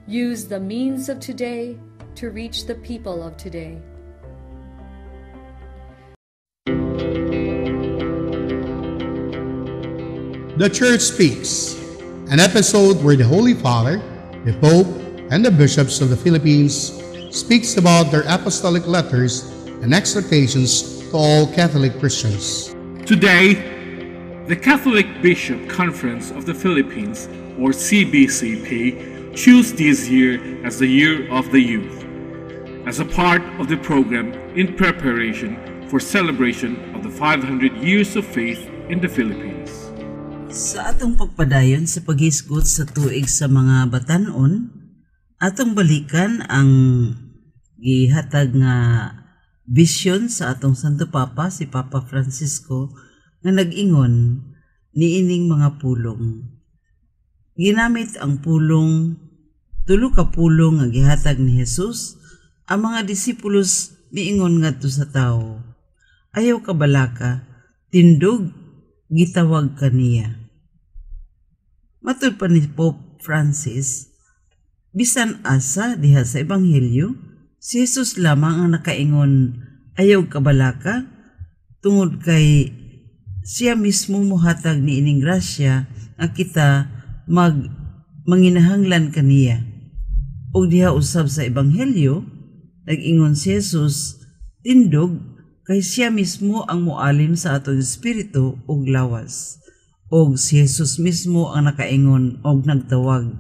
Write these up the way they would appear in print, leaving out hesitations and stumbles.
Use the means of today to reach the people of today. The Church Speaks, an episode where the Holy Father, the Pope, and the bishops of the Philippines speaks about their apostolic letters and exhortations to all Catholic Christians. Today, the Catholic Bishop Conference of the Philippines, or CBCP, chose this year as the Year of the Youth, as a part of the program in preparation for celebration of the 500 years of faith in the Philippines. Sa atong pagpadayon sa paghisgot sa tuig sa mga batanon, atong balikan ang gihatag nga vision sa atong Santo Papa, si Papa Francisco, nga nag-ingon niining mga pulong. Ginamit ang pulong, tulo ka pulong nga gihatag ni Jesus, ang mga disipulos miingon ngadto sa tawo. "Ayaw kabalaka, tindog, gitawag ka niya." Matud pa ni Pope Francis, bisan asa diha sa Ebanghelyo, si Jesus lamang ang nakaingon, "Ayaw kabalaka," tungod kay siya mismo mohatag ni ining grasya nga kita mag manginahanglan kaniya. Og diha usab sa Ebanghelyo, nag-ingon si Jesus, "Tindog," kay siya mismo ang mualim sa atong espiritu ug lawas. Og si Jesus mismo ang nakaingon og nagtawag.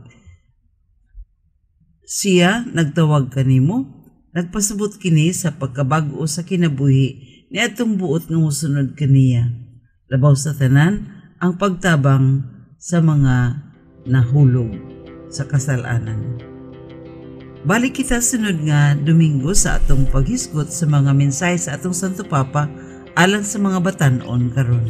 Siya nagtawag kanimo, nagpasabot kini sa pagkabag-o sa kinabuhi ni atong buot nga mosunod kaniya. Labaw sa tanan, ang pagtabang sa mga nahulog sa kasalanan. Balik kita sunod nga Domingo sa atong paghisgot sa mga mensahe sa atong Santo Papa alang sa mga batanon karon.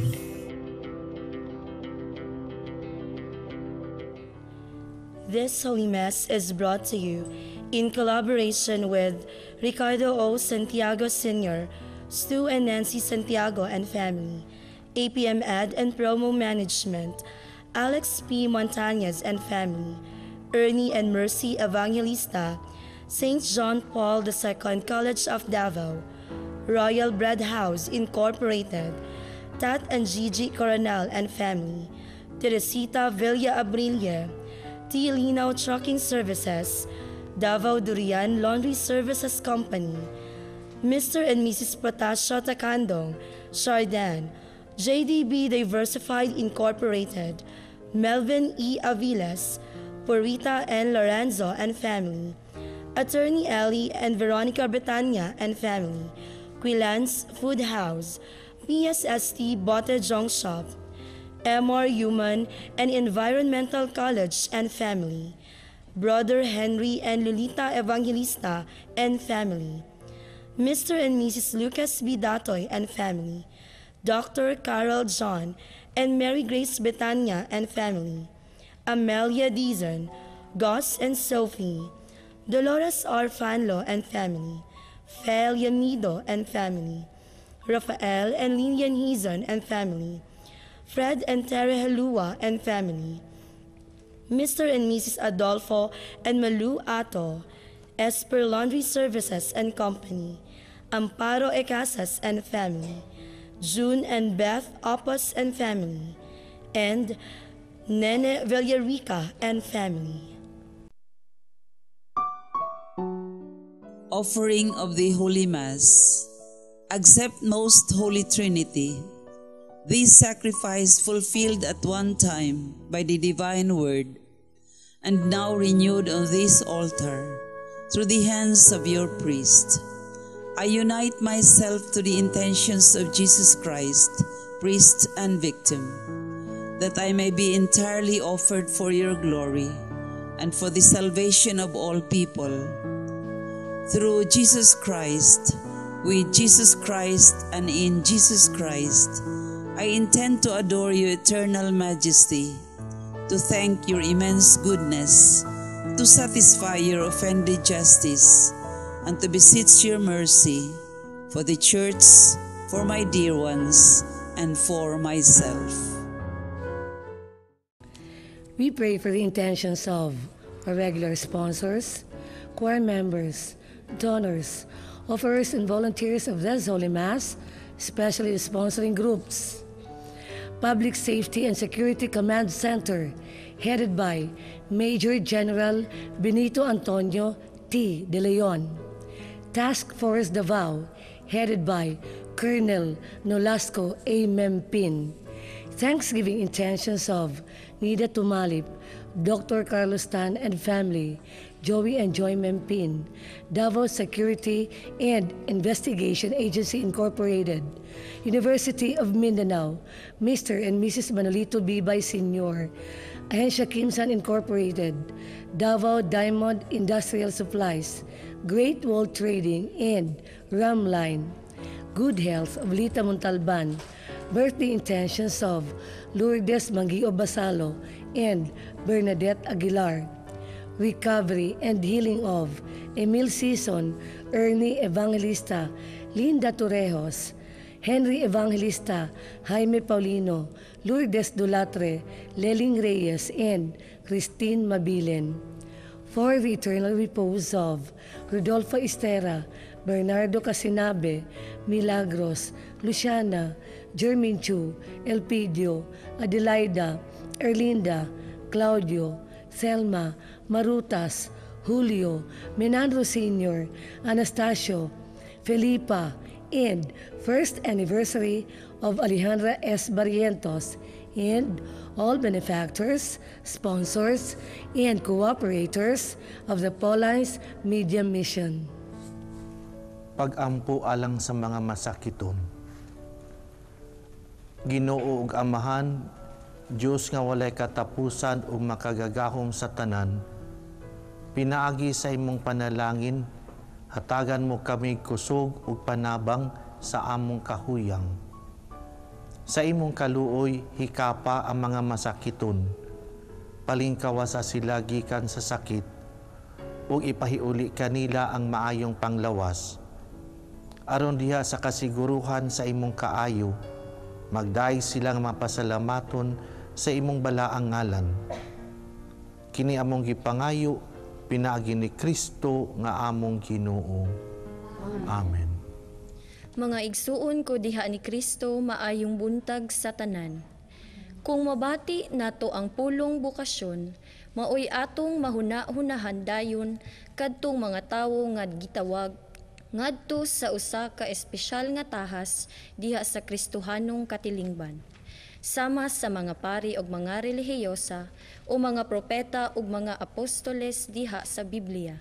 This Holy Mass is brought to you in collaboration with Ricardo O. Santiago Sr., Stu and Nancy Santiago and family, APM Ad and Promo Management, Alex P. Montañez and family, Ernie and Mercy Evangelista, St. John Paul II College of Davao, Royal Bread House Incorporated, Tat and Gigi Coronel and family, Teresita Villa Abrille, T. Linaw Trucking Services, Davao Durian Laundry Services Company, Mr. and Mrs. Protasio Takandong, Chardin, JDB Diversified Incorporated, Melvin E. Aviles, Purita N. Lorenzo and family, Attorney Ellie and Veronica Britannia and family, Quilans Food House, PSST Bote Jong Shop, MR Human and Environmental College and family, Brother Henry and Lolita Evangelista and family, Mr. and Mrs. Lucas B. Datoy and family, Dr. Carol John and Mary Grace Betania and family, Amelia Dizon, Gus and Sophie, Dolores R. Fanlo and family, Fel Yamido and family, Rafael and Lilian Hizon and family, Fred and Terry Halua and family, Mr. and Mrs. Adolfo and Malu Ato, Esper Laundry Services and Company, Amparo Ecasas and family, June and Beth Opus and family, and Nene Villarica and family. Offering of the Holy Mass. Accept, Most Holy Trinity, this sacrifice fulfilled at one time by the Divine Word, and now renewed on this altar through the hands of your priest. I unite myself to the intentions of Jesus Christ, priest and victim, that I may be entirely offered for your glory and for the salvation of all people. Through Jesus Christ, with Jesus Christ, and in Jesus Christ, I intend to adore your eternal majesty, to thank your immense goodness, to satisfy your offended justice, and to beseech your mercy for the Church, for my dear ones, and for myself. We pray for the intentions of Our regular sponsors, choir members, donors, offerers and volunteers of this Holy Mass, especially the sponsoring groups. Public Safety and Security Command Center, headed by Major General Benito Antonio T. De Leon. Task Force Davao, headed by Colonel Nolasco A. Mempin. Thanksgiving intentions of Nida Tumalip, Dr. Carlos Tan and family, Joey and Joy Mempin, Davao Security and Investigation Agency Incorporated, University of Mindanao, Mr. and Mrs. Manolito Bibay Sr., Ahensya Kimsan Incorporated, Davao Diamond Industrial Supplies, Great Wall Trading, and Ramline. Good health of Lita Montalban, birthday intentions of Lourdes Mangio Basalo and Bernadette Aguilar, recovery and healing of Emil Sison, Ernie Evangelista, Linda Torrejos, Henry Evangelista, Jaime Paulino, Lourdes Dulatre, Leling Reyes, and Christine Mabilin. For the eternal repose of Rodolfo Estera, Bernardo Casinabe, Milagros, Luciana, Jermin Chu, Elpidio, Adelaida, Erlinda, Claudio, Thelma, Marutas, Julio, Menandro Sr., Anastasio, Felipa, and first anniversary of Alejandra S. Barrientos, and all benefactors, sponsors, and cooperators of the Paulines Media Mission. Pag-ampo alang sa mga masakiton. Ginoo ug Amahan, Dios nga walay katapusan ug makagagahom sa tanan, pinaagi sa imong panalangin, hatagan mo kami kusog ug panabang sa among kahuyang. Sa imong kaluoy, hikapa ang mga masakiton, palingkawasa sila gikan sa sakit, ug ipahiuli kanila ang maayong panglawas. Aron diha sa kasiguruhan sa imong kaayo, magdayeg silang mapasalamaton sa imong balaang ngalan. Kini among gipangayo pinaagi ni Kristo nga among Ginoo. Amen. Mga igsuon ko diha ni Kristo, maayong buntag sa tanan. Kung mabati nato ang pulong bokasyon, maoy atong mahuna-hunahan dayon kadtong mga tawo nga gitawag ngadto sa usa ka espesyal nga tahas diha sa Kristohanong katilingban, sama sa mga pari og mga relihiyosa o mga propeta ug mga apostoles diha sa Biblia.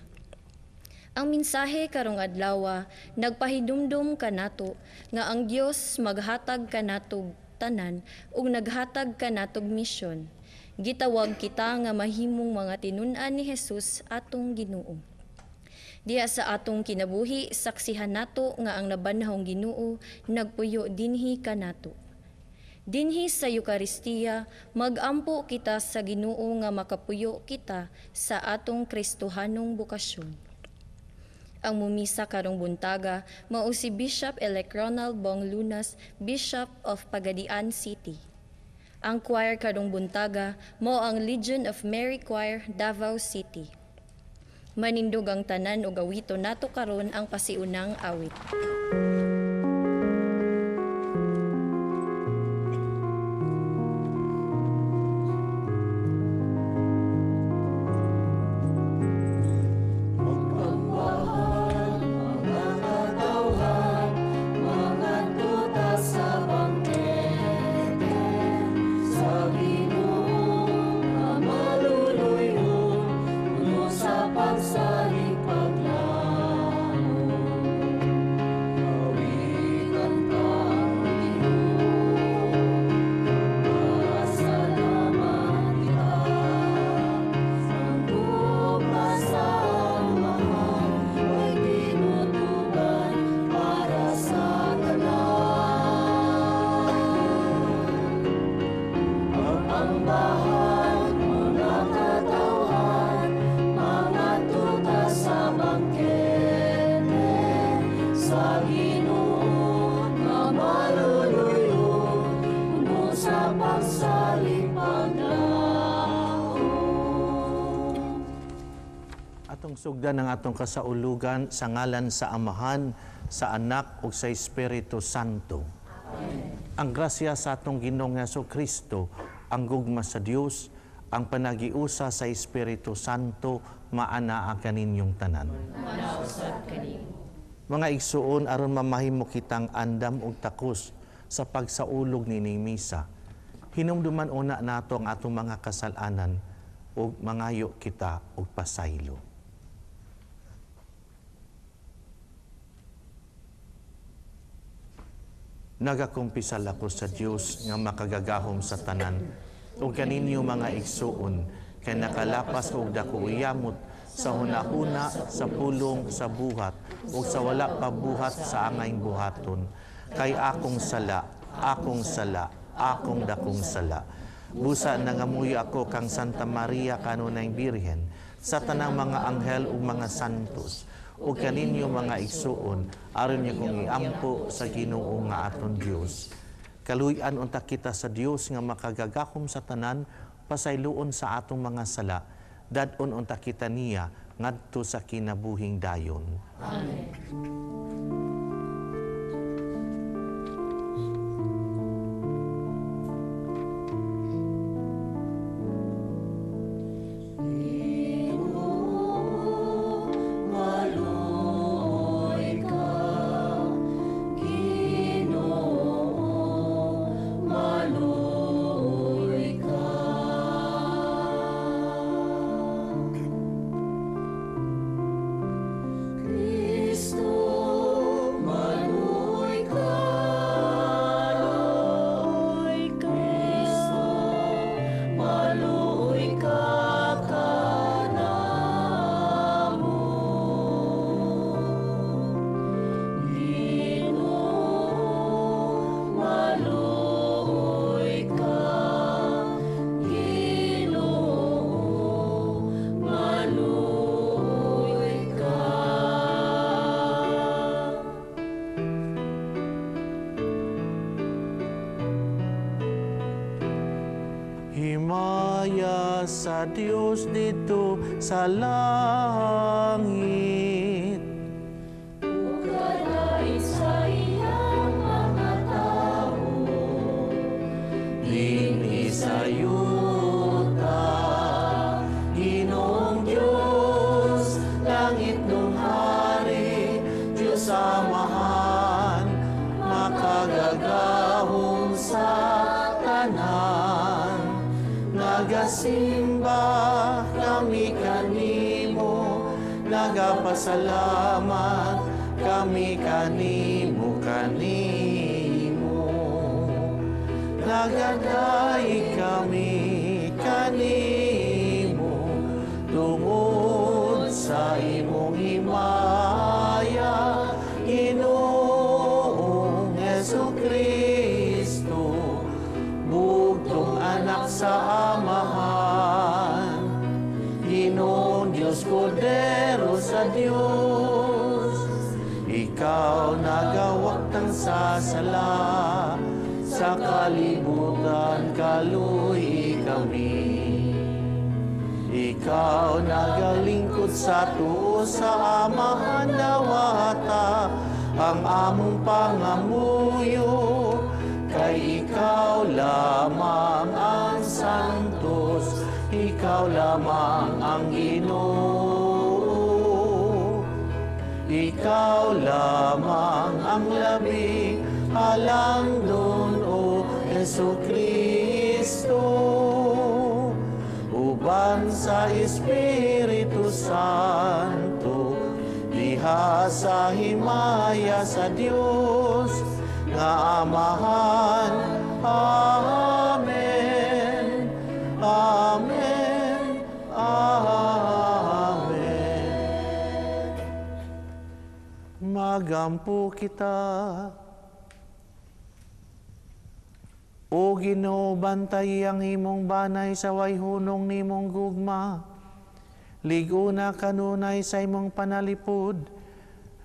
Ang mensahe karong adlawa nagpahidumdum kanato nga ang Dios maghatag kanatog tanan ug naghatag kanatog misyon. Gitawag kita nga mahimong mga tinun-an ni Jesus atong Ginoo. Diha sa atong kinabuhi, saksihan nato nga ang nabanhawng Ginoo nagpuyo dinhi kanato. Dinhi sa Eukaristiya, magampo kita sa Ginoo nga makapuyo kita sa atong Kristohanong bokasyon. Ang mumisa karong buntaga mao si Bishop-elect Ronald Bong Lunas, Bishop of Pagadian City. Ang choir karong buntaga mao ang Legion of Mary Choir, Davao City. Manindog ang tanan ug awito nato karon ang pasiunang awit. Pagsalig paglaon. Atong sugdan ang atong kasaulugan sa ngalan sa Amahan, sa Anak ug sa Espiritu Santo. Amen. Ang grasya sa atong Ginoong Hesukristo, ang gugma sa Dios, ang panagiusa sa Espiritu Santo maanaa kaninyong tanan. Manausab kanimo. Mga igsuon, aron mamahimo kitang andam ug takos sa pagsaulog nining misa, hinumduman una nato ang atong mga kasalanan ug mangayo kita og pasaylo. Nagakumpisal ako sa Dios nga makagagahom sa tanan ug kaninyo mga igsuon, kay nakalapas og dako yamot sa hunahuna, sa pulong, sa buhat ug sa wala pa buhat sa angayng buhaton. Kay akong sala, akong sala, akong dakong sala. Busa nangamuyo ako kang Santa Maria kanunay Birhen, sa tanang mga anghel ug mga santos, ug kaninyo mga igsuon, aron niyo kong iampo sa Ginoo nga aton Dios. Kaluy-an unta kita sa Dios nga makagagahom sa tanan, pasayloon sa atong mga sala, dad-on unta kita niya ngadto sa kinabuhing dayon. Amen. Himaya sa Dios dito sa langit, ug kadait sa iyang mga tawo, dinhi sa yuta. Ginoong Dios, langit nung hari, Dios Amahan, makagagahom sa tanan. Nagasimba kami kanimo, nagapasalamat kami kanimo, kanimo. Nagaday kami kanimo, tungod sa imong himaya, Ginoong Hesukristo, bugtong anak sa Amahan. Ginoong Diyos, Kordero sa Diyos, ikaw nagawaktang sa sala, sa kalibutan kaluhi kami. Ikaw nagalingkod sa tuo sa Amahan, dawata ang among pangamuyo, kay ikaw lamang ang santos, ikaw lamang ang Ginoo, ikaw lamang ang labing halangdon, O Hesukristo. Uban sa Espiritu Santo, diha sa himaya sa Dios nga Amahan. Amen. Amen. Amen. Magampo kita. O Ginoo, bantay ang imong banay sa way hunong nimong gugma. Liguna kanunay sa imong panalipod.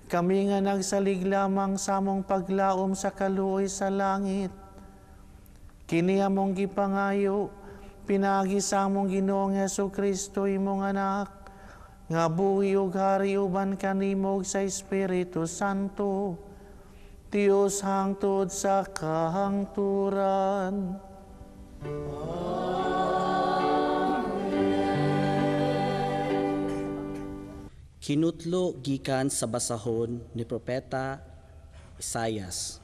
Kami nga nagsalig lamang sa among paglaom sa kaluoy sa langit. Kini among gipangayo, pinagi sa among Ginoong Hesukristo imong anak, nga buhi ug hari uban kanimo ug sa Espiritu Santo, Dios hangtod sa kahangturan. Amen. Kinutlo gikan sa basahon ni Propeta Isayas.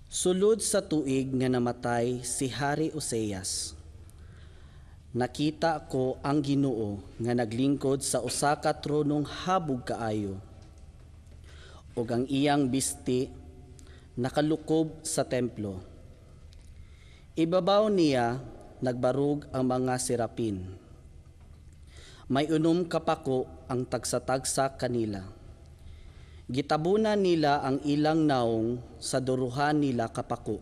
Sulod sa tuig nga namatay si Hari Oseas, nakita ko ang Ginoo nga naglingkod sa usa ka tronong habog kaayo, ug ang iyang bisti nakalukob sa templo. Ibabaw niya nagbarug ang mga serapin. May 6 ka pako ang tagsa-tagsa kanila. Gitabunan nila ang ilang naong sa duruhan nila kapako,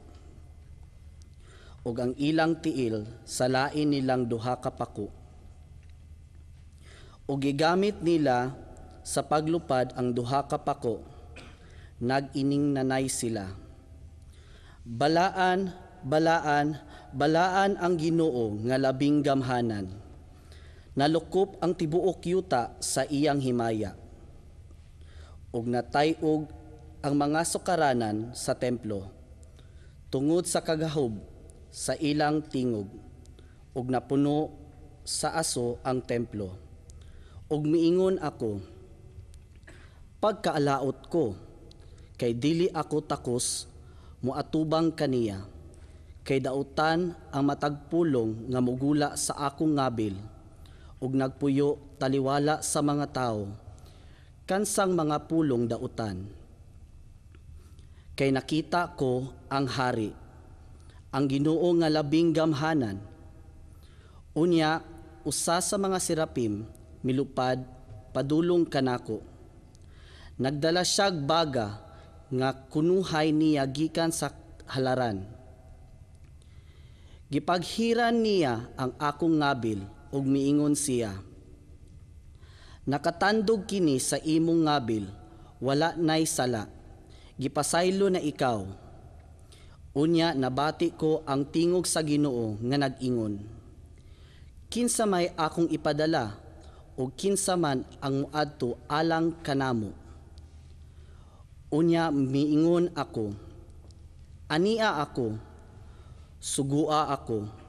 ug ang ilang tiil sa lain nilang duha ka pako. Ug gigamit nila sa paglupad ang duha ka pako, nag-ining nanay sila. Balaan, balaan, balaan ang Ginoo nga labing gamhanan. Nalukop ang tibuok yuta sa iyang himaya. Ug natay-og ang mga sukaranan sa templo tungod sa kagahob sa ilang tingog, ug napuno sa aso ang templo. Ug miingon ako, pagkaalaot ko, kay dili ako takos moatubang kaniya, kay dautan ang matag pulong nga mugula sa akong ngabil, ug nagpuyo taliwala sa mga tawo, kansang mga pulong dautan. Kay nakita ko ang hari, ang Ginoo nga labing gamhanan. Unya, usa sa mga serapim milupad padulong kanako. Nagdala siyag baga nga kunuhay niya gikan sa halaran. Gipaghiran niya ang akong ngabil ug miingon siya, nakatandog kini sa imong ngabil, wala nay sala, gipasaylo na ikaw. Unya nabati ko ang tingog sa Ginoo nga nag-ingon, kinsa may akong ipadala o kinsa man ang muadto alang kanamo. Unya miingon ako, ania ako, sugua ako.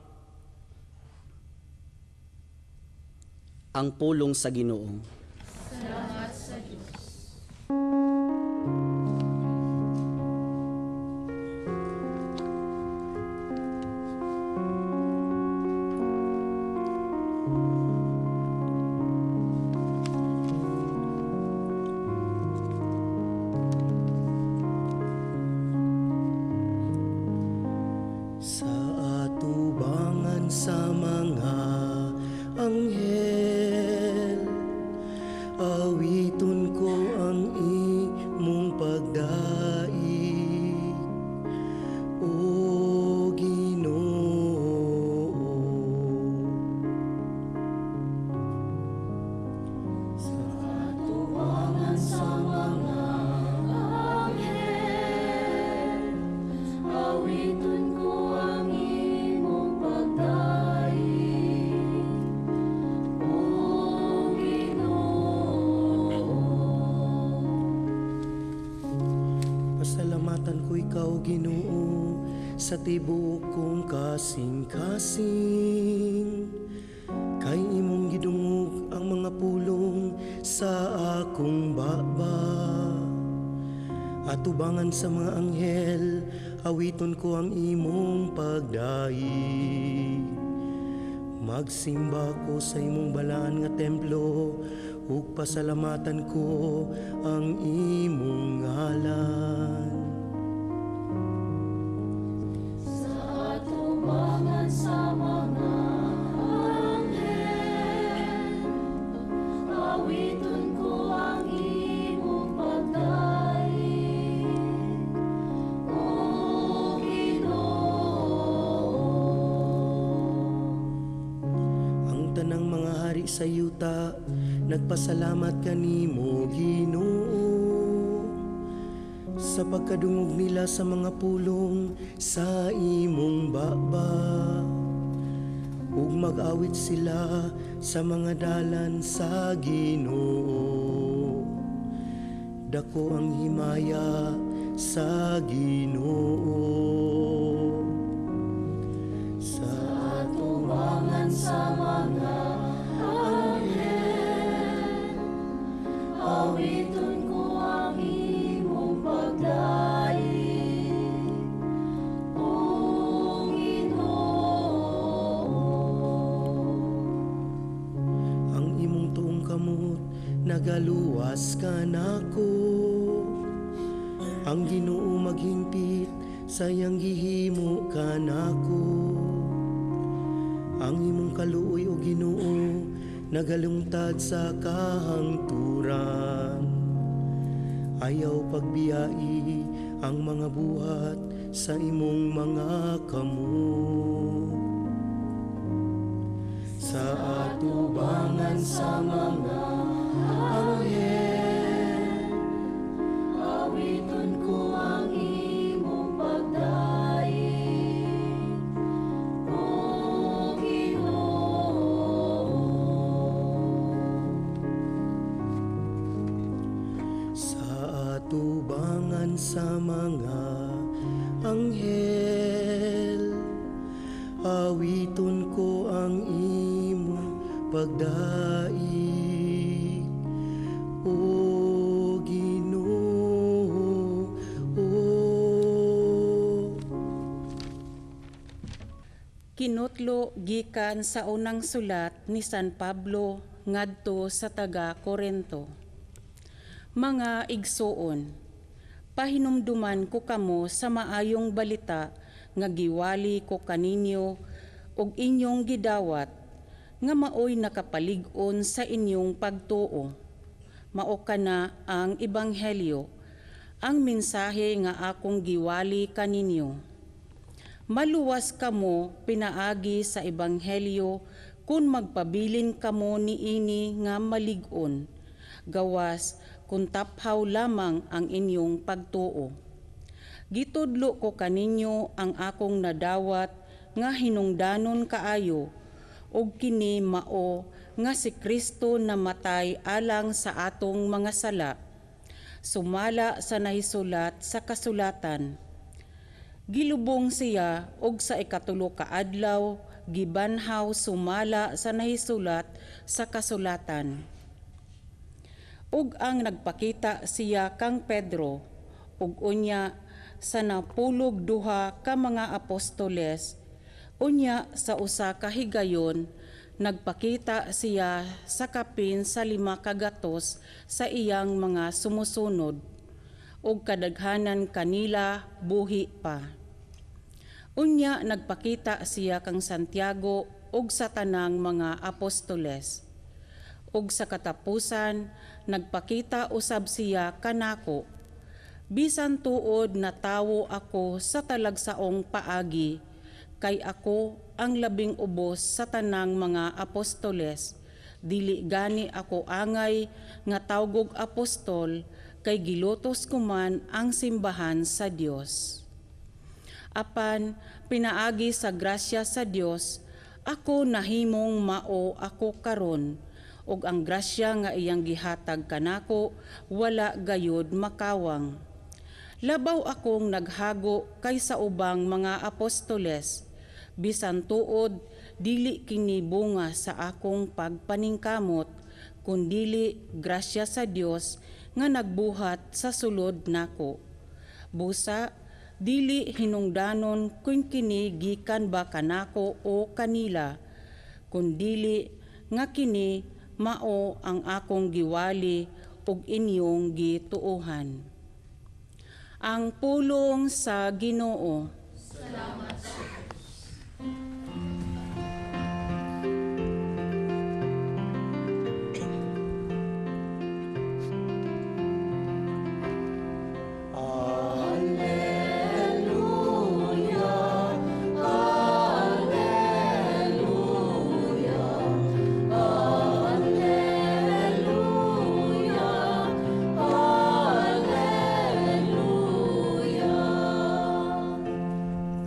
Ang pulong sa Ginoo. Salamat sa Diyos. Sa atubangan sa mga anghel, awiton ko ang imong pagdaig, O Ginoo. Sa atubangan sa mga anghel, awiton ko ang imong pagdaig, O Ginoo. Pasalamatan ko ikaw, Ginoo, sa tibuok kong kasing-kasing, kay imong gidungog ang mga pulong sa akong baba. Atubangan sa mga anghel, awiton ko ang imong pagdaig. Magsimba ko sa imong balaan nga templo, ug pasalamatan ko ang imong ngalan. Sa atubangan sa mga anghel, awiton ko ang imong pagdaig, O Ginoo. Ang tanang mga hari sa yuta nagpasalamat kanimo, Ginoo, sa pagkadungog nila sa mga pulong sa imong baba. ug mag-awit sila sa mga dalan sa Ginoo. Dako ang himaya sa Ginoo. Sa atubangan sa mga anghel, awiton ko ang imong pagdaig, O Ginoo. Ang imong tuong kamot nagaluwas kanako. Ang Ginoo maghingpit sa iyang gihimo kanako. Ang imong kaluoy, o Ginoo, nagalungtad sa kahangturan. Ayaw pagbiyai ang mga buhat sa imong mga kamot. Sa atubangan sa mga anghel, awiton ko ang imong pagdaig, O Ginoo. Sa atubangan sa mga anghel, awiton ko ang imong pagdaig, O Ginoo. Kinutlo gikan sa unang sulat ni San Pablo ngadto sa taga Korinto. Mga igsuon, pahinumduman ko kamo sa maayong balita nga giwali ko kaninyo ug inyong gidawat, nga maoy nakapalig-on sa inyong pagtuo. Mao kana ang ebanghelyo, ang mensahe nga akong giwali kaninyo. Maluwas kamo pinaagi sa ebanghelyo kung magpabilin kamo niini nga malig-on, gawas kung taphaw lamang ang inyong pagtuo. Gitudlo ko kaninyo ang akong nadawat nga hinungdanon kaayo, ug kini mao nga si Kristo namatay alang sa atong mga sala, sumala sa nahisulat sa kasulatan. Gilubong siya og sa ikatulo ka adlaw gibanhaw sumala sa nahisulat sa kasulatan. Ug ang nagpakita siya kang Pedro, ug unya sa 92 ka mga apostoles, unya sa usa ka higayon nagpakita siya sa kapin sa 500 sa iyang mga sumusunod, ug kadaghanan kanila buhi pa. Unya nagpakita siya kang Santiago ug sa tanang mga apostoles. Ug sa katapusan nagpakita usab siya kanako. Bisan tuod natawo ako sa talagsaong paagi, kay ako ang labing ubos sa tanang mga apostoles. Dili gani ako angay nga tawgog apostol, kay gilutos ko man ang simbahan sa Dios. Apan pinaagi sa grasya sa Dios, ako nahimong mao ako karon, ug ang grasya nga iyang gihatag kanako wala gayud makawang. Labaw akong naghago kaysa ubang mga apostoles, bisan tuod dili kini bunga sa akong pagpaningkamot, kundili grasya sa Dios nga nagbuhat sa sulod nako. Busa dili hinungdanon kun kini gikan ba kanako o kanila, kundili nga kini mao ang akong giwali ug inyong gituohan. Ang pulong sa Ginoo. Salamat sa Diyos. Alleluia, Alleluia, Alleluia, Alleluia.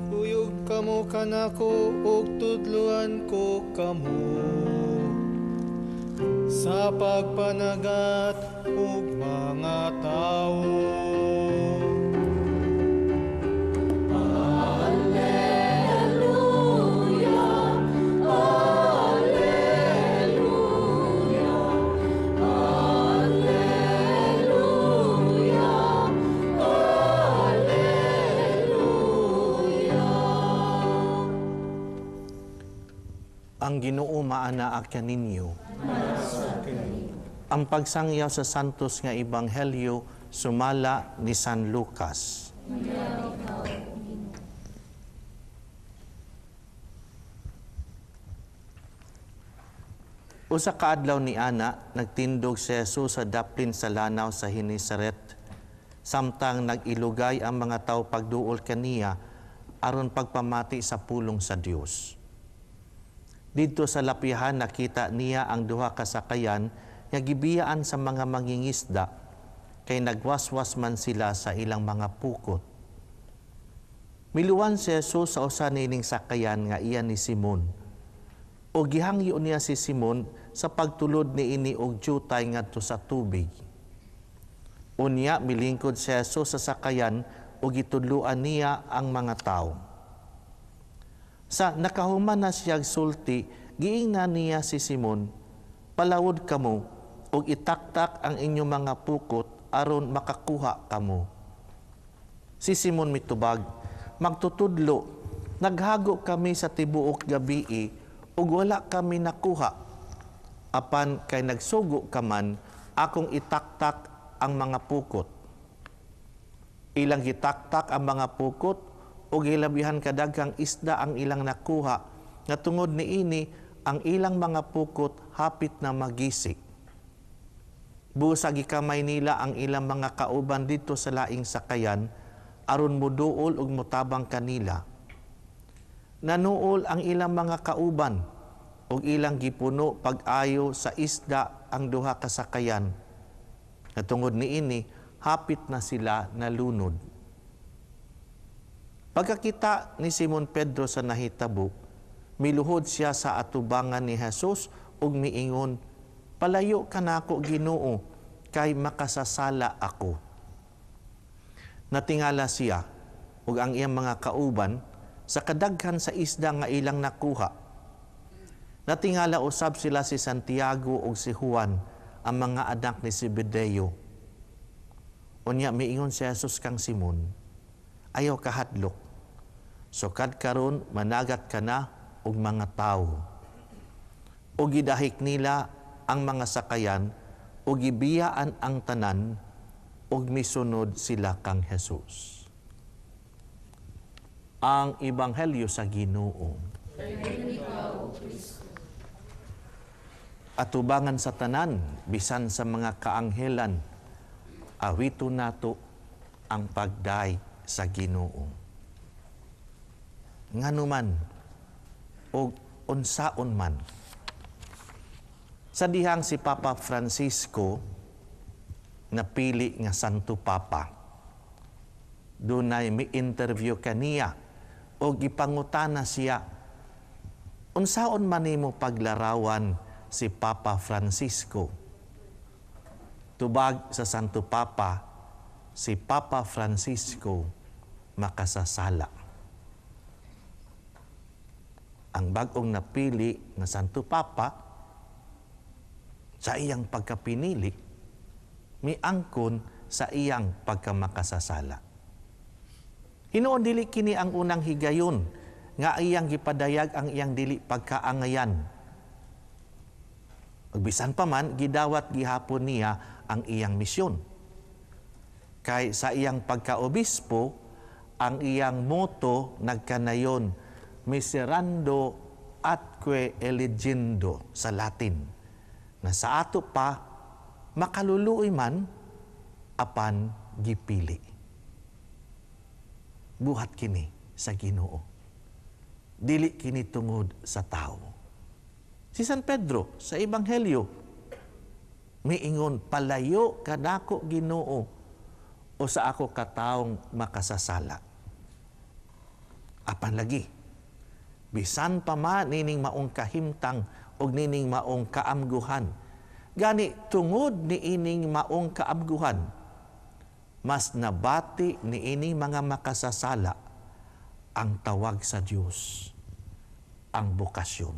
Kuyog kamo Kanako ug tudluan ko kamo sa pagpanagat ug mga tawo. Alleluia, Alleluia, Alleluia, Alleluia. Ang Ginoo maanaa kaninyo. Ang pagsangyaw sa Santos nga Ebanghelyo sumala ni San Lucas. Usa ka adlaw ni ana, nagtindog si Jesus sa daplin sa lanaw sa Genesaret. Samtang nag-ilugay ang mga tawo pagduol kaniya aron pagpamati sa pulong sa Dios. Didto sa lapihan nakita niya ang duha ka sakayan nga gibiyaan sa mga mangingisda, kay nagwaswas man sila sa ilang mga pukot. Miluwan si Jesus sa usa niining sakayan nga iya ni Simon. O gihangyo niya si Simon sa pagtulod niini og jutay ngadto sa tubig. Unya milingkod si Jesus sa sakayan o gitudloan niya ang mga tawo. Sa nakahuman na siyang sulti, giingnan niya si Simon, palawod kamo og itaktak ang inyong mga pukot aron makakuha kamo. Si Simon mitubag, magtutudlo, naghago kami sa tibuok gabii ug wala kami nakuha. Apan kay nagsugo ka man, akong itaktak ang mga pukot. Ilang gitaktak ang mga pukot ug gilabihan kadaghang isda ang ilang nakuha, nga tungod niini ang ilang mga pukot hapit na magisi. Busa gikamay nila ang ilang mga kauban didto sa laing sakayan aron moduol ug motabang kanila. Nanuol ang ilang mga kauban ug ilang gipuno pag-ayo sa isda ang duha ka sakayan. Nga tungod niini hapit na sila nalunod. Pagkakita ni Simon Pedro sa nahitabo, miluhod siya sa atubangan ni Jesus ug miingon, palayo ka nako Ginoo, kay makasasala ako. Natingala siya ug ang iyang mga kauban sa kadaghan sa isda nga ilang nakuha. Natingala usab sila si Santiago ug si Juan, ang mga anak ni Zebedeo. Unya miingon si Jesus kang Simon, ayaw kahadlok. Sukad karon managat ka na og mga tawo. Og gidahik nila ang mga sakayan og gibiyaan ang tanan og misunod sila kang Jesus. Ang Ebanghelyo sa Ginoo. Atubangan sa tanan bisan sa mga kaanghelan, awito nato ang pagday sa Ginoo. Nganuman og unsaon man. Sa dihang si Papa Francisco napili nga Santo Papa, dunay mi-interview kaniya o gipangutana siya, unsaon man nimo paglarawan si Papa Francisco? Tubag sa Santo Papa, si Papa Francisco makasasala. Ang bag-ong napili nga Santo Papa, sa iyang pagkapinili, miangkon sa iyang pagkamakasasala. Hinuon dili kini ang unang higayon nga iyang gipadayag ang iyang dili pagkaangayan. Ug bisan pa man gidawat gihapon niya ang iyang misyon. Kay sa iyang pagkaobispo, ang iyang motto nagkanayon, miserando atque eligendo sa Latin, na sa ato pa makaluluoy man apan gipili. Buhat kini sa Ginoo, dili kini tungod sa tao. Si San Pedro sa Ebanghelyo miingon, palayo kanako Ginoo, o sa ako kataong makasasala. Apan lagi Bisan pa man nining maong kahimtang og nining maong kaamguhan. Gani tungod niining maong kaamguhan, mas nabati niining mga makasasala ang tawag sa Dios, ang bokasyon.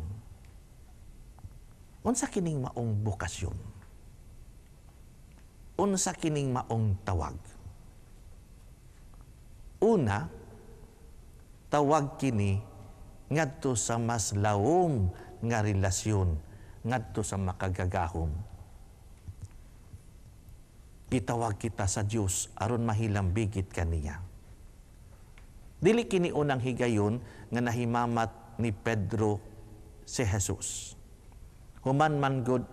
Unsa kining maong bokasyon? Unsa kining maong tawag? Una, tawag kini ngadto sa mas lawom nga relasyon ngadto sa makagagahom. Gitawag kita sa Dios aron mahilambigit kaniya. Dili kini unang higayon nga nahimamat ni Pedro si Jesus. Human man gud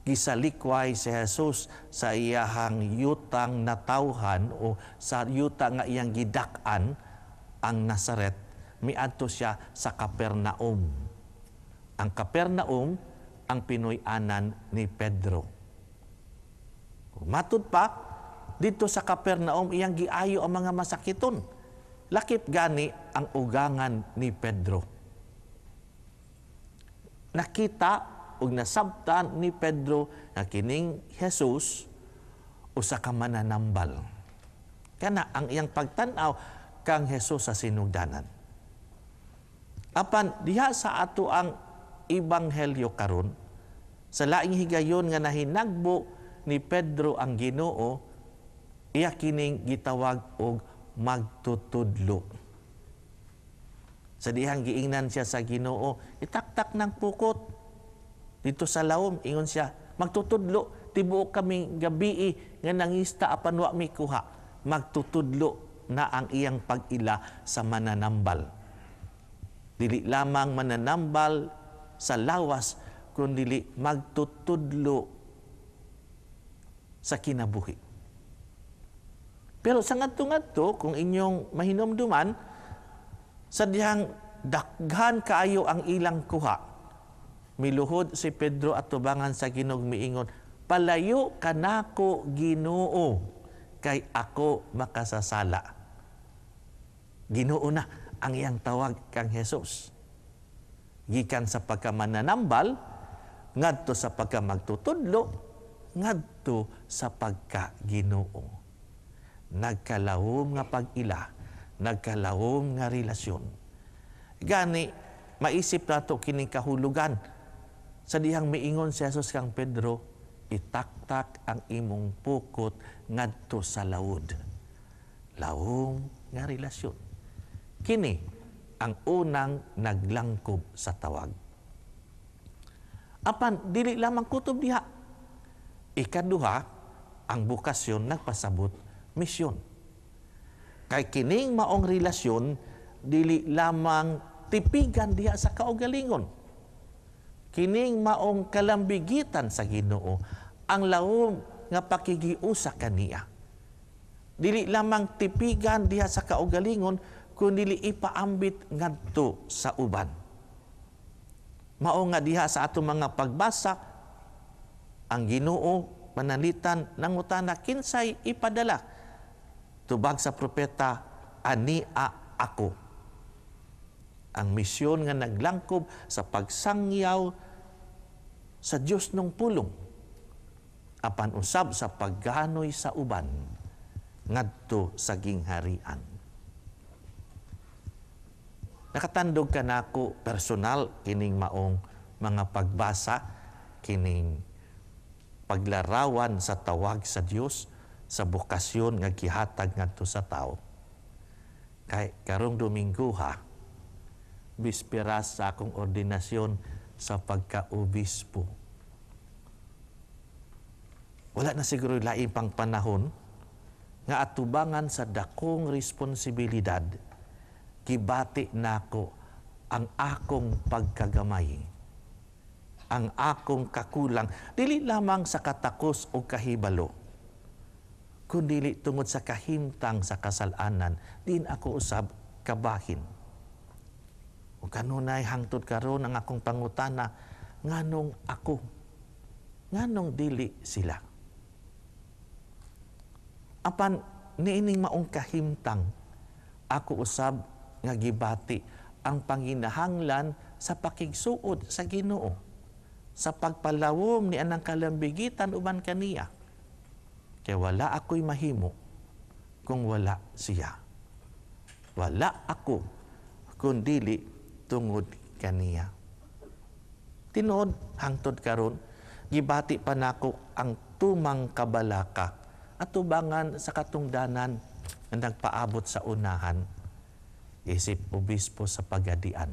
gisalikway si Jesus sa iyahang yutang natawhan o sa yuta nga iyang gidak-an ang Nazaret, miadto siya sa Capernaum. Ang Capernaum ang Pinoy-anan ni Pedro. Matud pa, dito sa Capernaum iyang giayo ang mga masakiton. Lakip gani ang ugangan ni Pedro. Nakita ug nasabtan ni Pedro nga kining Jesus usa ka mananambal. Kana ang iyang pagtan-aw kang Jesus sa sinugdanan. Apan diha sa ato ang ebanghelyo karon, sa laing higayon nga nahinagbo ni Pedro ang Ginoo, iya kining gitawag og magtutudlo. Sa dihang giingnan siya sa Ginoo, itaktak ng pukot dito sa lawom, ingon siya, magtutudlo, tibuok kami gabii nga nangista apan wa mi kuha. Magtutudlo na ang iyang pag-ila sa mananambal. Dili lamang mananambal sa lawas, kundi magtutudlo sa kinabuhi. Pero sa ngadto-ngadto, kung inyong mahinumduman, sa dihang daghan kaayo ang ilang kuha, miluhod si Pedro at tubangan sa Ginoo miingon, palayo kanako Ginoo, kay ako makasasala. Ginoo na ang iyang tawag kang Jesus. Gikan sa pagkamananambal, ngadto sa pagkamagtutudlo, ngadto sa pagka-Ginoo. Nagkalawom nga pag-ila, nagkalawom nga relasyon. Gani, maisip nato kining kahulugan. Sa dihang miingon si Jesus kang Pedro, itaktak ang imong pukot ngadto sa lawod. Lawom nga relasyon. Kini ang unang naglangkob sa tawag. Apan dili lamang kutob diha. Ikaduha, ang bokasyon nagpasabot misyon. Kay kining maong relasyon dili lamang tipigan diha sa kaugalingon. Kining maong kalambigitan sa Ginoo ang lawom nga pakigiusa kaniya. Dili lamang tipigan diha sa kaugalingon, kundi ipaambit ngadto sa uban. Mao nga diha sa atong mga pagbasa, ang Ginoo manalitan nangutana kinsay ipadala. Tubag sa propeta, ania ako. Ang misyon nga naglangkob sa pagsangyaw sa Dios nung pulong, apan usab sa pagganoy sa uban ngadto sa gingharian. Nakatandog ka nako personal kining maong mga pagbasa, kining paglarawan sa tawag sa Dios sa bokasyon nga gihatag ngadto sa tao. Kay karong Domingo ha, bisperas sa akong ordinasyon sa pagka-obispo. Wala na siguro lain pang panahon nga atubangan sa dakong responsibilidad, gibati nako ang akong pagkagamay, ang akong kakulang, dili lamang sa katakos o kahibalo, kundili tungod sa kahimtang sa kasalanan, din ako usab kabahin. O kanunay hangtod karon ang akong pangutana, nganong ako, nganong dili sila. Apan niining maong kahimtang, ako usab nga gibati ang panginahanglan sa pakigsuod sa Ginoo, sa pagpalawom ni anang kalambigitan uban kaniya. Kay wala ako'y mahimo kung wala siya. Wala ako kung dili tungod kaniya. Tinuod hangtod karon, gibati pa nako ang tumang kabalaka at tubangan sa katungdanan nga nagpaabot sa unahan isip obispo sa Pagadian.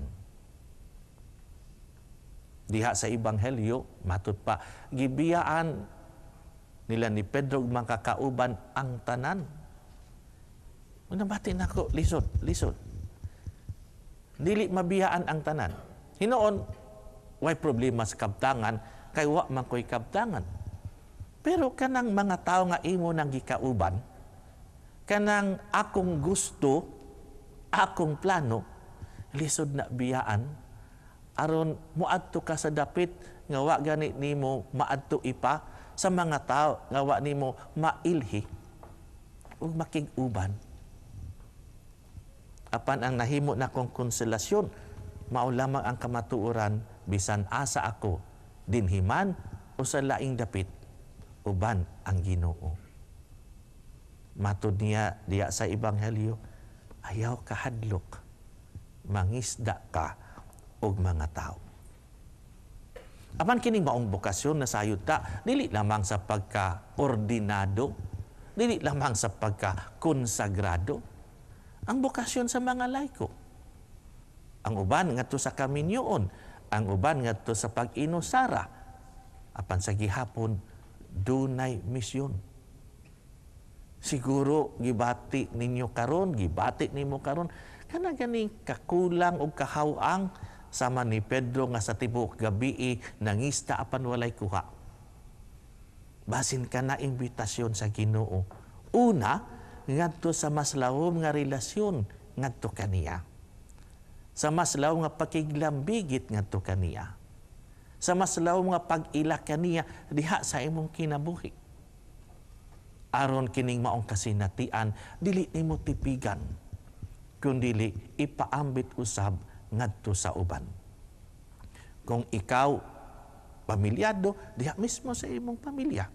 Diha sa Ebanghelyo, matud pa, gibiyaan nila ni Pedro ug mga kakauban ang tanan. Nabati nako, lisod, lisod. Dili mabiyaan ang tanan. Hinoon, way problema sa kabtangan, kay wa man ko'y kabtangan. Pero kanang mga tao nga imo nang gikauban, kanang akong gusto, akong plano, lisod na biyaan, aron moadto ka sa dapit nga wa gani nimo maadto ipa sa mga tao nga wa nimo mailhi ug makig-uban. Apan ang nahimo nakong konsolasyon, mao lamang ang kamatuoran, bisan asa ako, dinhiman o sa laing dapit, uban ang Ginoo. Matud niya diya sa Ebanghelyo, ayaw kahadlok, mangisda ka og mga tao. Apan kining maong bokasyon na sayod ta, dili lamang sa pagka-ordinado, dili lamang sa pagka-konsagrado, ang bokasyon sa mga laiko. Ang uban ngadto sa kaminyoon, ang uban ngadto sa pag-inusara, apan sa gihapon dunay misyon. Siguro gibati ninyo karon, gibati nimo karon kana ganing kakulang og kahaw-ang sama ni Pedro nga sa tibuok gabii nangista apan walay kuha. Basin ka na imbitasyon sa Ginoo. Una, ngadto sa mas lawom nga relasyon ngadto kaniya. Sa mas lawom nga pakiglambigit ngadto kaniya. Sa mas lawom nga pag-ila kaniya diha sa imong kinabuhi. Aron kining maong kasinatian, dili nimo tipigan, kundili ipaambit usab ngadto sa uban. Kung ikaw pamilyado, diha mismo sa imong pamilya.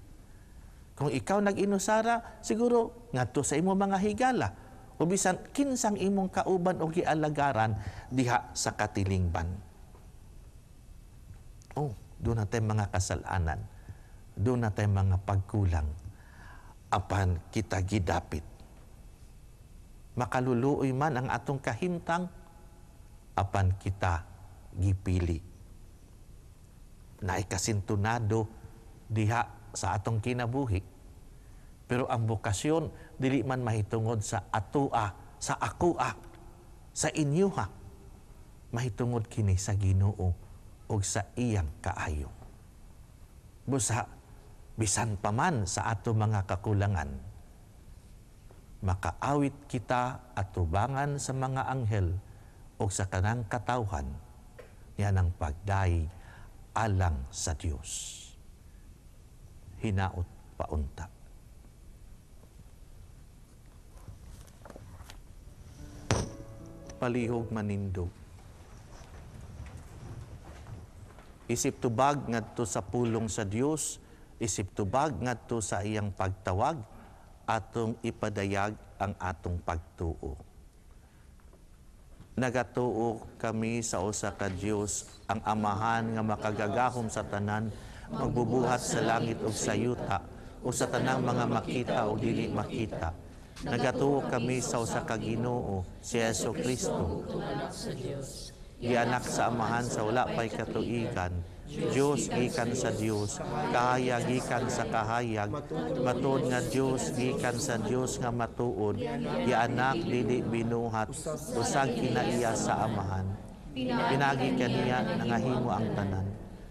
Kung ikaw nag-inusara, siguro ngadto sa imong mga higala. O bisan kinsang imong kauban o gialagaran diha sa katilingban. Oh, doon natin mga kasalanan. Doon natin mga pagkulang. Apan kita gidapit. Makaluluoy man ang atong kahimtang, apan kita gipili. Naikasintunado diha sa atong kinabuhi. Pero ang bokasyon dili man mahitungod sa atua, sa akoa, sa inyuha. Mahitungod kini sa Ginoo ug sa iyang kaayo. Busa bisan pa man sa ato mga kakulangan, makaawit kita atubangan sa mga anghel o sa kanang katawhan, yan ang pagdayeg alang sa Dios. Hinaot paunta. Palihog manindog. Isip tubag ngadto sa pulong sa Dios, isip tubag ngadto sa iyang pagtawag, atong ipadayag ang atong pagtuo. Nagatuo kami sa usa ka Dios, ang Amahan nga makagagahom sa tanan, magbubuhat sa langit ug sa yuta, o sa tanang mga makita o dili makita. Nagatuo kami sa usa ka Ginoo, si Jesu Kristo, gianak sa Amahan sa wala pay katuigan, Dios gikan sa Dios, kahayag gikan sa kahayag, matuod nga Dios gikan sa Dios nga matuod, gianak dili binuhat, usag kinaiya sa Amahan. Pinagi kaniya nangahimo ang tanan.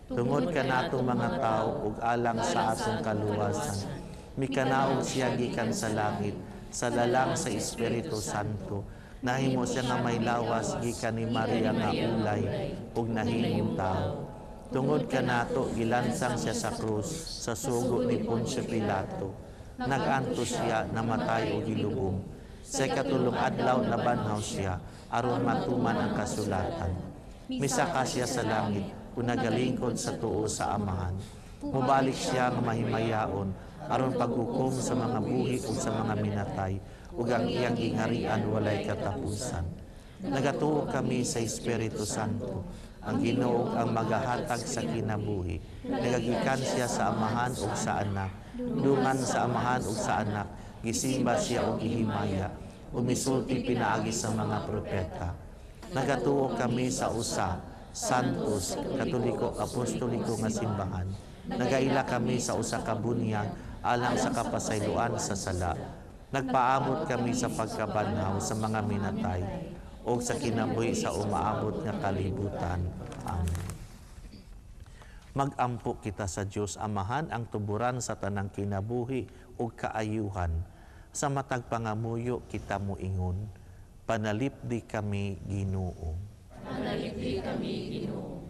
Tungod kanato mga tao ug alang sa atong kaluwasan, mikanaog siya gikan sa langit, sa lalang sa Espiritu Santo. Nahimo siya nga may lawas gikan ni Maria nga ulay ug nahimong tao. Tungod kanato gilansang siya sa krus sa sugo ni Poncio Pilato. Nag-antos siya, namatay o gilubong. Sa ikatulong adlaw nabanhaw siya aron matuman ang kasulatan. Misaka siya sa langit ug nagalingkod sa tuo sa Amahan. Mubalik siya nga mahimayaon aron paghukom sa mga buhi ug sa mga minatay, ug ang iyang giharian walay katapusan. Nagatuo kami sa Espiritu Santo, ang Ginoo ang magahatag sa kinabuhi. Nagagikan siya sa Amahan ug sa Anak. Dungan sa Amahan ug sa Anak, gisimba siya og gihimaya, ug misulti pinaagi sa mga propeta. Nagatuo kami sa usa, Santos, Katoliko, Apostoliko nga simbahan. Nagaila kami sa usa ka bunyag alang sa kapasayloan sa sala. Nagpaabot kami sa pagkabanhaw sa mga minatay o sa kinabuhi sa umaabot nga kalibutan. Amen. Magampo kita sa Dios Amahan ang tuburan sa tanang kinabuhi ug kaayuhan. Sa matag pangamuyo kita moingon, panalipdi kami Ginoo. Panalipdi kami Ginoo.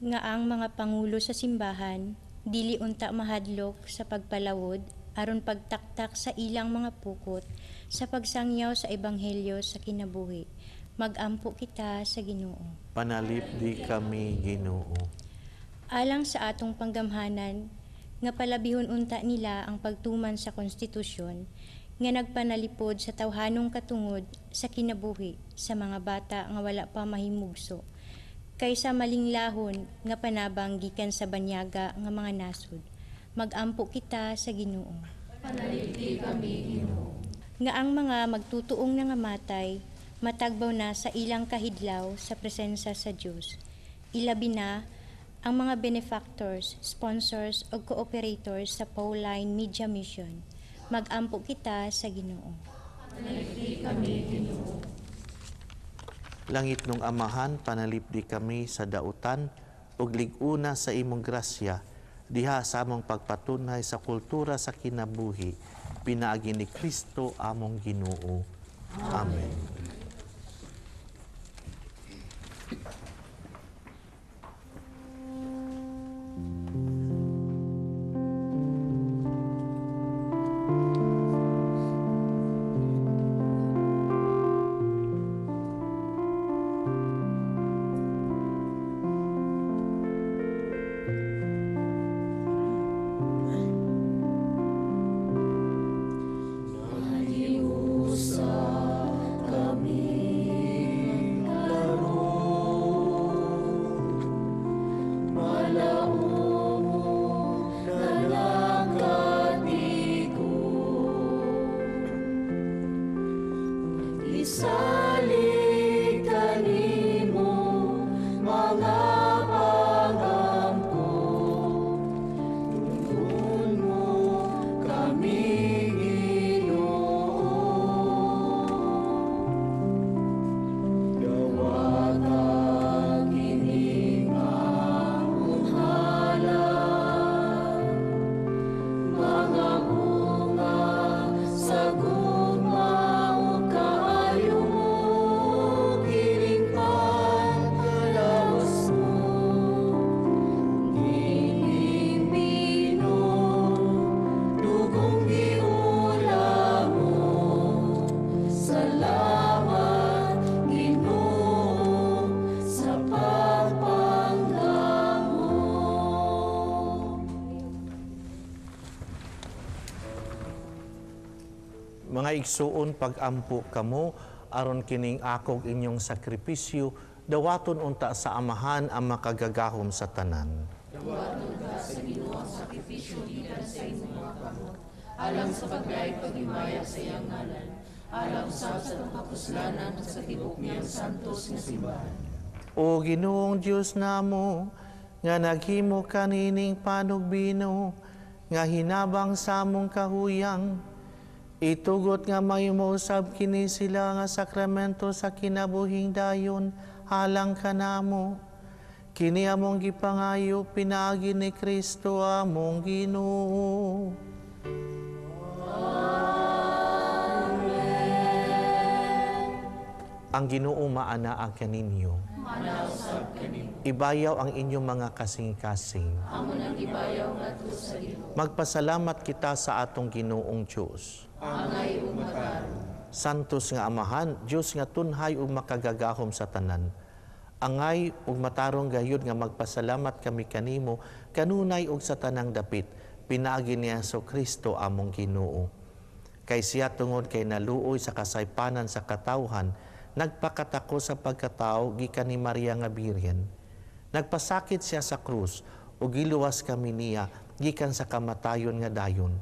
Nga ang mga pangulo sa simbahan dili unta mahadlok sa pagpalawod aron pagtaktak sa ilang mga pukot sa pagsangyaw sa ebanghelyo sa kinabuhi. Magampo kita sa Ginoo. Panalipdi kami Ginoo. Alang sa atong panggamhanan nga palabihon unta nila ang pagtuman sa konstitusyon nga nagpanalipod sa tawhanong katungod sa kinabuhi sa mga bata nga wala pa mahimugso kaysa malinglahon nga panabang gikan sa banyaga nga mga nasod. Magampo kita sa Ginoo. Panalipdi kami Ginoo. Nga ang mga magtutuong nangamatay matagbaw na sa ilang kahidlaw sa presensya sa Dios. Ilabi na ang mga benefactors, sponsors o cooperators sa Pauline Media Mission. Magampo kita sa Ginoo. Panalipdi kami Ginoo. Langit nung Amahan, panalipdi kami sa dautan ug lig-una sa imong grasya diha sa among pagpatunhay sa kultura sa kinabuhi pinaagi ni Kristo among Ginoo. Amen. Mga igsuon, pag-ampo kamo aron kining akog inyong sakripisyo dawaton unta sa Amahan ang makagagahom sa tanan. Dawaton ka sa Ginoo ang sakripisyo gikan sa imong mga kamot, alang sa paglaig paghimaya sa iyang ngalan, alang usab sa atong kapuslanan sa tibuok niyang santos nga simbahan. O Ginoong Dios namo, nga naghimo kanining panugbino nga hinabang sa among kahuyang, itugot nga mahimo usab kini sila nga sakramento sa kinabuhing dayon alang kanamo. Kini among gipangayo pinaagi ni Kristo among Ginoo. Amen. Ang Ginoo maanaa kaninyo. Maanaa usab kanimo. Ibayaw ang inyong mga kasing-kasing. Amo nang ibayaw ngadto sa Ginoo. Magpasalamat kita sa atong Ginoong Dios. Angay ug matarong. Santos nga Amahan, Dios nga tunhay ug makagagahom sa tanan. Angay ug matarong gayud nga magpasalamat kami kanimo kanunay ug sa tanang dapit pinaagi ni Hesukristo among Ginoo. Kay siya tungod kay naluoy sa kasaypanan sa katawhan, nagpakatako sa pagkatao gikan ni Maria nga Birhen. Nagpasakit siya sa krus ug giluwas kami niya gikan sa kamatayon nga dayon.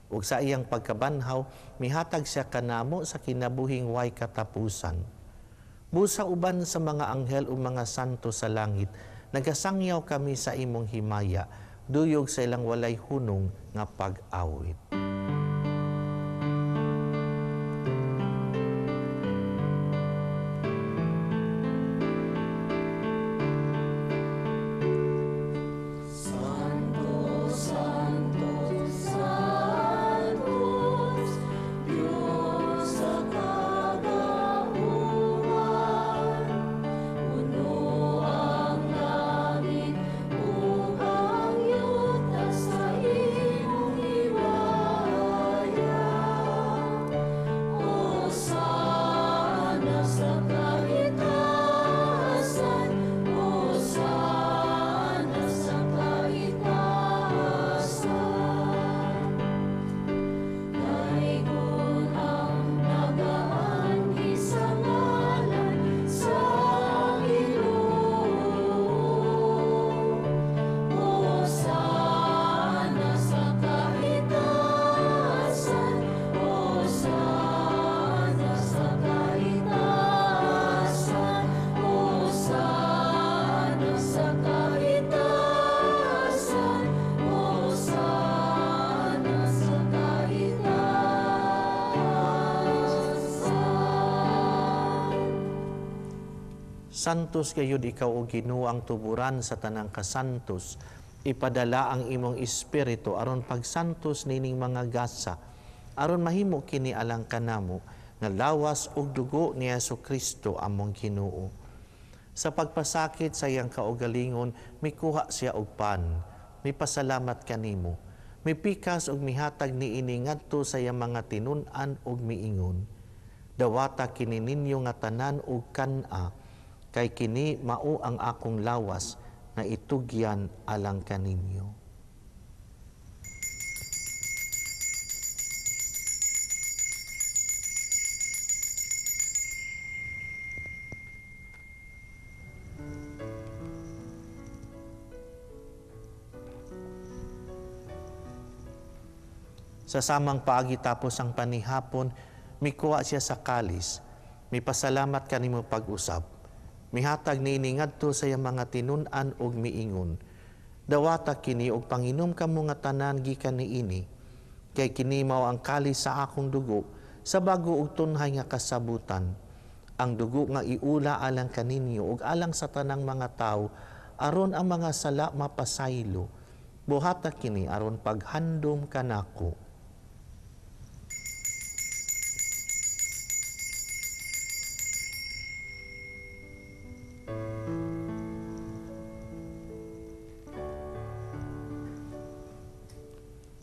Ug sa iyang pagkabanhaw mihatag siya kanamo sa kinabuhing way katapusan. Busa uban sa mga anghel ug mga santo sa langit, nagasangyaw kami sa imong himaya, duyog sa ilang walay hunong nga pag-awit. Santos gayud ikaw o Ginoo ang tuburan sa tanang kasantos. Ipadala ang imong espiritu aron pagsantos nining mga gasa, aron mahimo kini alang kanamo nga lawas ug dugo ni Hesukristo among Ginoo. Sa pagpasakit sa iyang kaugalingon, mikuha siya og pan, mipasalamat kanimo, mipikas ug mihatag niini ngadto sa iyang mga tinun-an ug miingon. Dawata kini ninyo nga tanan ug kan-a, kay kini mao ang akong lawas na itugyan alang kaninyo. Sa samang paagi tapos ang panihapon, mikuha siya sa kalis, mipasalamat kanimo pag-usab. Mihatag niini ngadto sa iyang mga tinun-an ug miingon. Dawata kini og panginom kamo nga tanan gikan niini, kay kini mao ang kalis sa akong dugo sa bago ug tunhay nga kasabutan. Ang dugo nga iula alang kaninyo ug alang sa tanang mga tawo aron ang mga sala mapasaylo. Buhata kini aron paghandom kanako.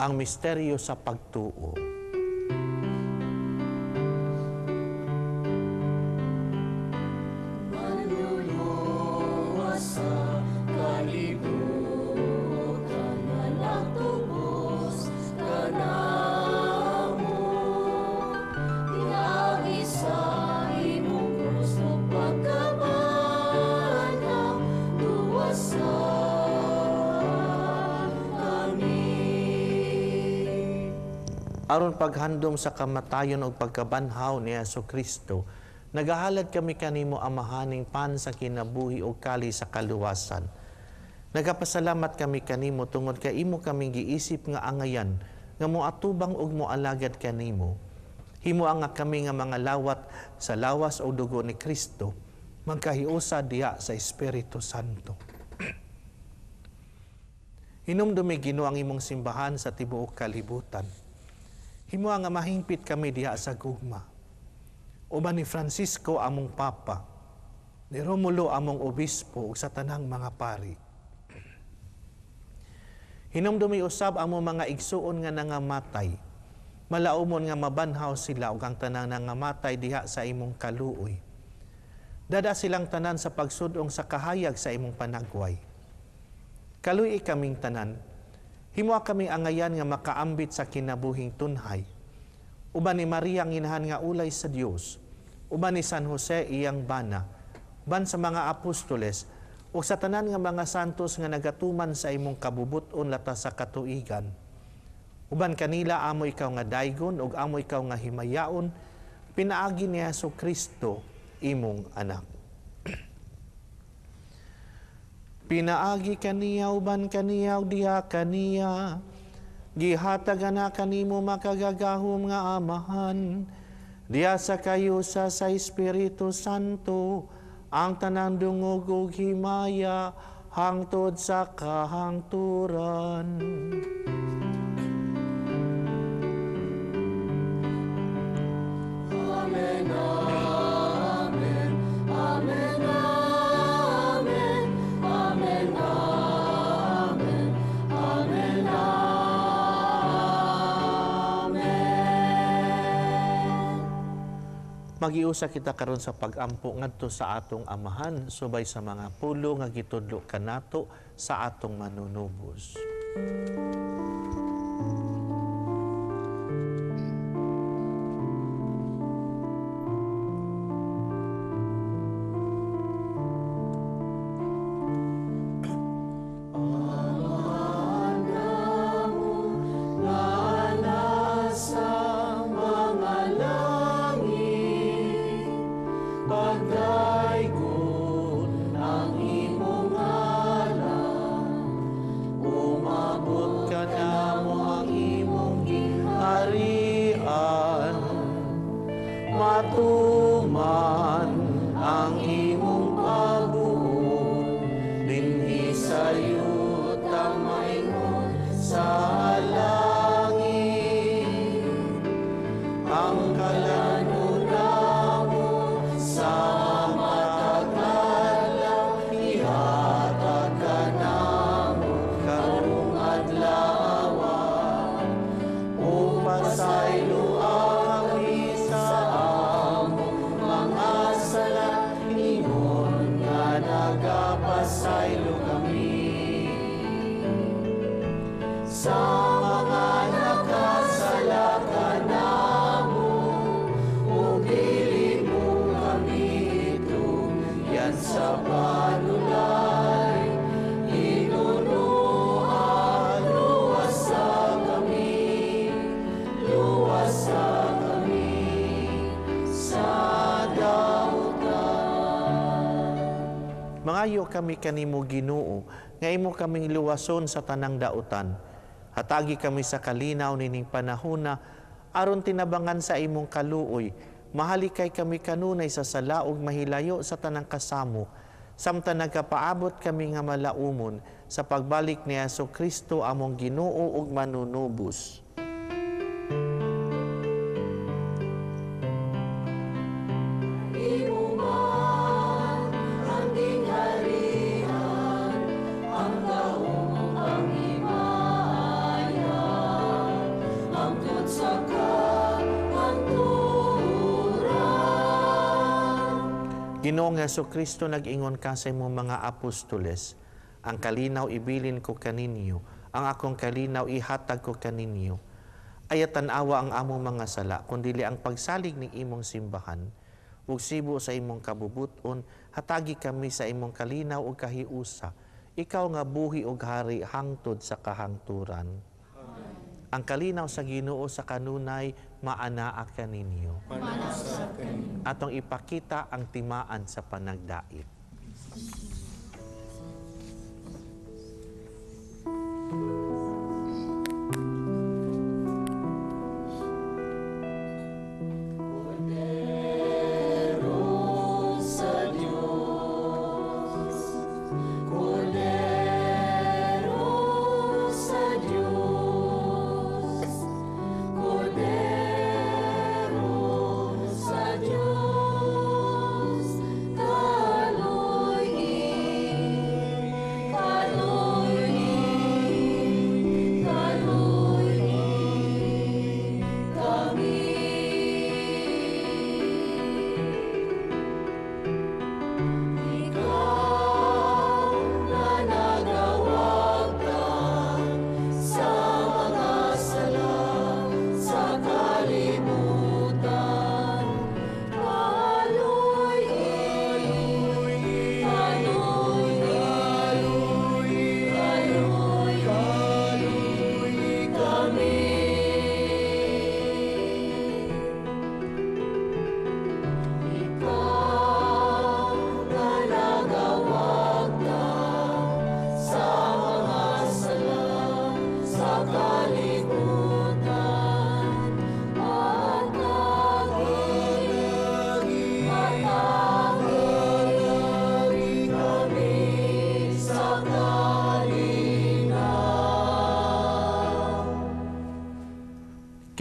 Ang misteryo sa pagtuo. Manluluwas sa kalibutan nga nagtubos kanamo, pinaagi sa imong krus ug pagkabanhaw, luwasa kami. Aron paghandom sa kamatayon ug pagkabanhaw ni Hesukristo, nagahalad kami kanimo amahaning pan sa kinabuhi ug kali sa kaluwasan. Nagapasalamat kami kanimo tungod kay imo kaming giisip nga angayan nga moatubang ug moalagad kanimo. Himoa nga kami nga mga lawat sa lawas o dugo ni Kristo, magkahiusa diha sa Espiritu Santo. Hinumdumi Ginoo ang imong simbahan sa tibuok kalibutan. Himoa nga mahingpit kami diha sa gugma. Uban ni Francisco among Papa, ni Romulo among Obispo ug sa tanang mga pari. Hinumdumi usab among mga igsuon nga nangamatay. Malaumon nga mabanhaw sila ug ang tanang nangamatay diha sa imong kaluoy. Dada silang tanan sa pagsudong sa kahayag sa imong panagway. Kaluoy kaming tanan. Himoa kaming angayan nga makaambit sa kinabuhing tunhay. Uban ni Maria ang inahan nga ulay sa Dios, uban ni San Jose iyang bana, uban sa mga apostoles, ug sa tanan nga mga santos nga nagatuman sa imong kabubut-on latas sa katuigan. Uban kanila amo ikaw nga daygon ug amo ikaw nga himayaon, pinaagi ni Hesus Kristo imong anak. Pinaagi kaniya uban kaniya ug diha kaniya, gihatag na kanimo makagagahom nga Amahan, diha sa kayusa sa Espiritu Santo, ang tanang dungog ug himaya hangtod sa kahangturan. Amen, amen, amen, amen, amen, amen, amen, amen. Magiusa kita karon sa pag-ampo ngadto sa atong Amahan subay sa mga pulo nga gitudlo kanato sa atong manunubos. Mangayo kami kanimo Ginoo, nga imo kaming luwason sa tanang dautan. Hatagi kami sa kalinaw nining panahona, aron tinabangan sa imong kaluoy. Mahalikay kami kanunay sa sala ug mahilayo sa tanang kasamo. Samtang nagkapaabot kami nga malaumon sa pagbalik ni Hesus Kristo among Ginoo ug manunubos. Ginoong Hesukristo, nag-ingon ka sa imong mga apostoles, ang kalinaw ibilin ko kaninyo, ang akong kalinaw ihatag ko kaninyo. Ayat tan-awa ang among mga sala, kundili ang pagsalig ning imong simbahan. Ug sibo sa imong kabubuton, hatagi kami sa imong kalinaw ug kahiusa. Ikaw nga buhi ug hari hangtod sa kahangturan. Ang kalinaw sa Ginoo sa kanunay maanaa kaninyo. Atong ipakita ang timaan sa panagdait. Kordero sa Diyos.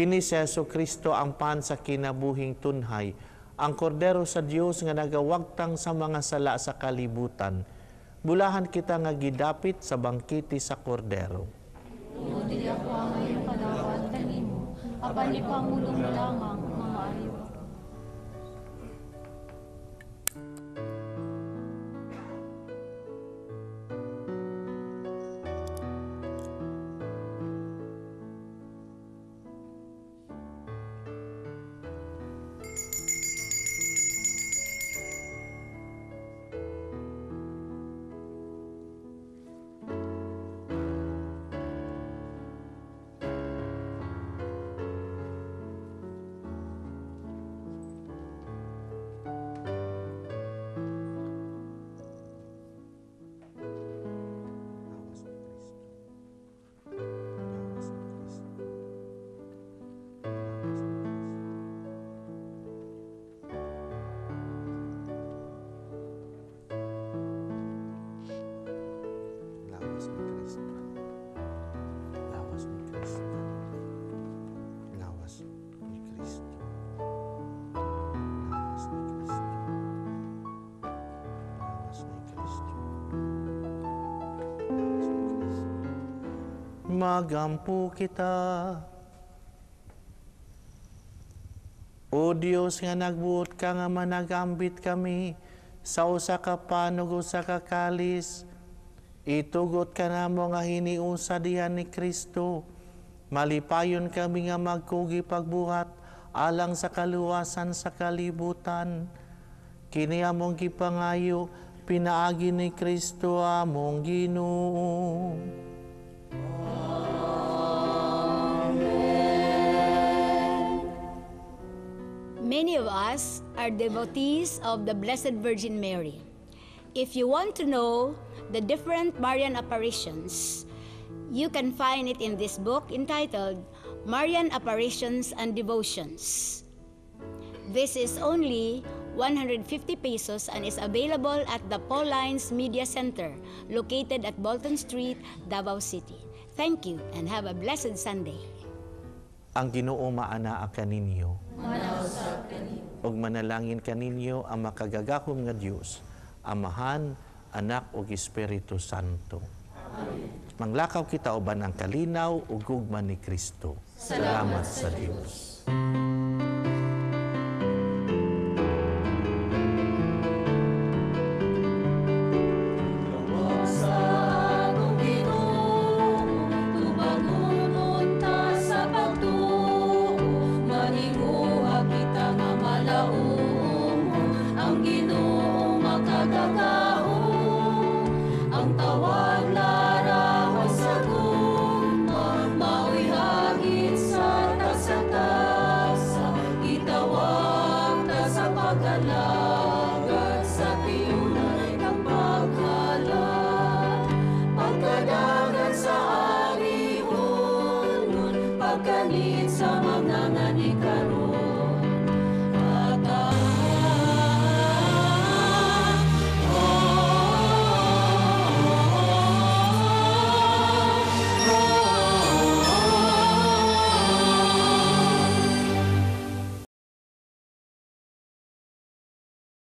Kini si Hesukristo ang pan sa kinabuhing tunhay, ang kordero sa Dios nga nagawagtang sa mga sala sa kalibutan. Bulahan kita nga gidapit sa bangkete sa kordero. Ginoo, dili ako angay kadawat kanimo, apan ipangulong lamang nga maayo ako. Lawas ni Kristo. Lawas ni Kristo. Lawas ni Kristo. Lawas ni Kristo. Lawas ni Kristo. Lawas ni Kristo. Magampo kita. O Dios nga nagbuot ka nga managambit kami sa usa ka panog usa ka kalis, itugot ka namo nga hiniusa diha ni Kristo. Malipayon kami nga magkugi pagbuhat alang sa kaluwasan sa kalibutan. Kini among gipangayo pinaagi ni Kristo among Ginoo. Many of us are devotees of the Blessed Virgin Mary. If you want to know the different Marian apparitions, you can find it in this book entitled Marian Apparitions and Devotions. This is only 150 pesos and is available at the Paulines Media Center, located at Bolton Street, Davao City. Thank you and have a blessed Sunday. Ang Ginoo maanaa kaninyo. Ug manalangin kaninyo ang makagagahom nga Dios, Amahan, Anak ug Espiritu Santo. Amen. Manglakaw kita uban ang kalinaw ug gugma ni Kristo. Salamat sa Dios.